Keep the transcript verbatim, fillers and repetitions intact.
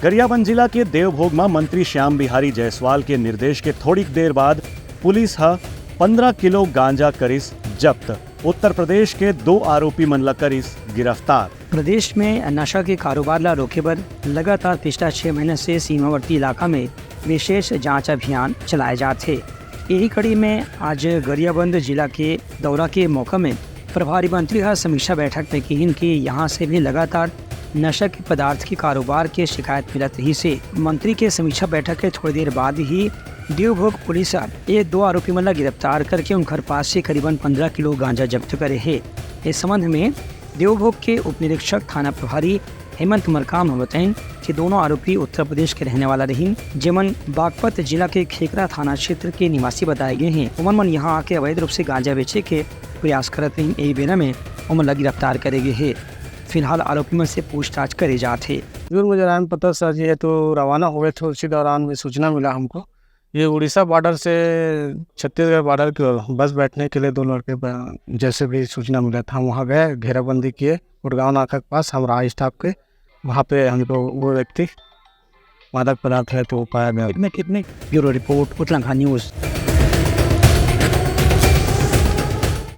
गरियाबंद जिला के देवभोग म मंत्री श्याम बिहारी जायसवाल के निर्देश के थोड़िक देर बाद पुलिस ह पंद्रह किलो गांजा करिस जब्त। उत्तर प्रदेश के दो आरोपी मन ला करिस गिरफ्तार। प्रदेश में नशा के कारोबार ला रोके बर लगातार पिछला छह महीना से सीमावर्ती इलाका में विशेष जांच अभियान चलाए जात हे। यही कड़ी में आज गरियाबंद जिला के दौरा के मौका में प्रभारी मंत्री ह समीक्षा बैठक में किहिन कि यहाँ से भी लगातार नशा के पदार्थ के कारोबार के शिकायत मिलत रहिस हे। मंत्री के समीक्षा बैठक के थोड़ी देर बाद ही देवभोग पुलिस ह ये दो आरोपी मन ला गिरफ्तार करके उनकर पास से करीबन पंद्रह किलो गांजा जब्त करे हे। इस संबंध में देवभोग के उप निरीक्षक थाना प्रभारी हेमंत मरकाम ह बताइन कि दोनों आरोपी उत्तर प्रदेश के रहने वाला रहिन, जेमन बागपत जिला के खेकरा थाना क्षेत्र के निवासी बताए गए हैं। ओमन मन यहाँ आके अवैध रूप से गांजा बेचे के प्रयास करत रहिन। यही बेरा में ओमन ला गिरफ्तार करे गए हे। फिलहाल आरोपी मन से पूछताछ करे जात हे। दूर मुझे राम पता सर, ये तो रवाना हुए थे, उसी दौरान में सूचना मिला हमको। ये उड़ीसा बॉर्डर से छत्तीसगढ़ बॉर्डर की ओर बस बैठने के लिए दो लड़के ब-, जैसे भी सूचना मिला था, हम वहाँ गए, घेराबंदी किए गुड़गांव नाका के पास, हम रहा स्टाफ के। वहाँ पे हमको वो व्यक्ति मादक पदार्थ है तो वो पाया गया। कितने कितने ब्यूरो रिपोर्ट, उतलंघा न्यूज़।